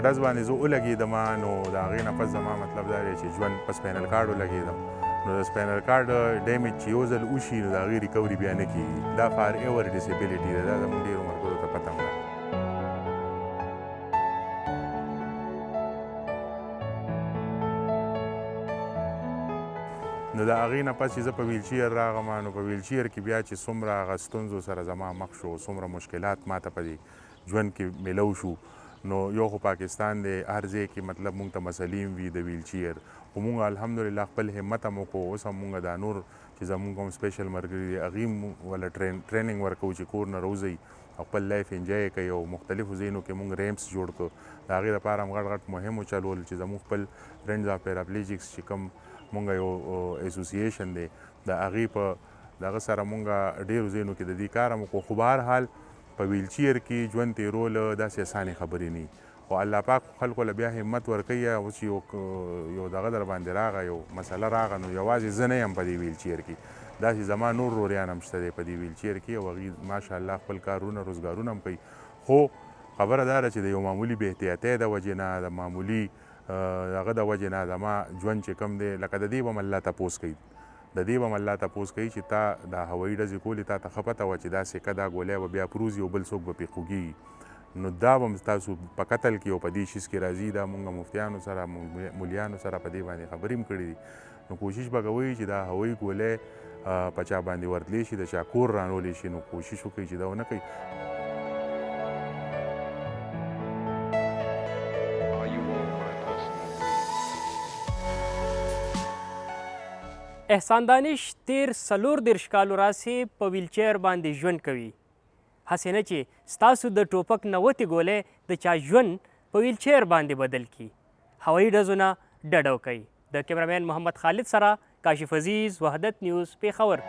ډز باندې زه ولګېدم، نو د هغې نه پس زما مطلب دا دی چې ژوند په سپاینل کارډ ولګېدم. نو د سپاینل کارډ ډیمیج چې یو ځل وشي، نو د هغې ریکوري بیا نه کېږي. دا فار ایور ډیسیبیلیټي ده. دا زموږ ډېرو ملګرو ته پته هم ده. نو د هغې نه پس چې زه په ویلچیر راغم، نو په ویلچیر کې بیا چې څومره هغه ستونزو سره زما مخ شو، څومره مشکلات ماته په دې ژوند کې میلو شو، نو یو خو پاکستان دی، هر ځای کې مطلب مونږ ته مسلې هم وي د ویلچیر، خو مونږ الحمدلله خپل همت هم وکړو. اوس هم مونږ دا نور چې زمونږ کوم سپیشل ملګري دي، هغوی هم وله ټریننګ ورکوو چې کور نه راوځئ او خپل لایف انجوای کوي. او مختلفو ځایونو کې مونږ ریمپس جوړ کړو، د هغې لپاره هم غټ غټ مهم وچلول چې زمونږ خپل فرینډز آف پیراپلیجکس چې کوم مونږ یو اسوسییشن دی، د هغې په دغه سره مونږ ډېرو ځایونو کې د دې کار هم وکړو. خو بهرحال په ویلچیر کې ژوند تیرول داسې اسانې خبرې نه، خو الله پاک خلکو له بیا همت ورکوي. اوس چې یو دغه در باندې راغه، یو مسله راغه، نو یوازې زه نه یم په دې ویلچیر کې، داسې زما نور روریان هم شته دی په دې ویلچیر کې، او هغوی ماشاءالله خپل کارونه روزګارونه هم کوي. خو خبره دا ده چې د یو معمولي بې احتیاطۍ د وجې نه، د معمولي هغه د وجې نه زما ژوند چې کوم دی، لکه د دې به هم الله تپوس کوي، د دې به هم الله تپوس کوي چې تا دا هوایي ډزې کولې، تا ته ښه پته وه چې دا سکه، دا ګولۍ به بیا پروځي او بل څوک به پرې خوږېږي. نو دا به هم ستاسو په قتل کې او په دې شیز کې راځي. دا مونږ مفتیانو سره، مولیانو سره په دې باندې خبرې هم کړې دي. نو کوشش به کوئ چې دا هوایي ګولۍ په چا باندې ورتلی شي، د چا کور رانولی شي، نو کوشش وکړئ چې دا ونه کوي. Are you all my personal احسان دانش تیر 34 کالو راسې په ویلچیر باندې ژوند کوي. هسې نه چې ستاسو د ټوپک نه وتې ګولۍ د چا ژوند په ویلچیر باندې بدل کړي، هوایي ډزو نه ډډه وکړئ. د کیمرامین محمد خالد سره کاشف عزیز، وحدت نیوز، پېښور.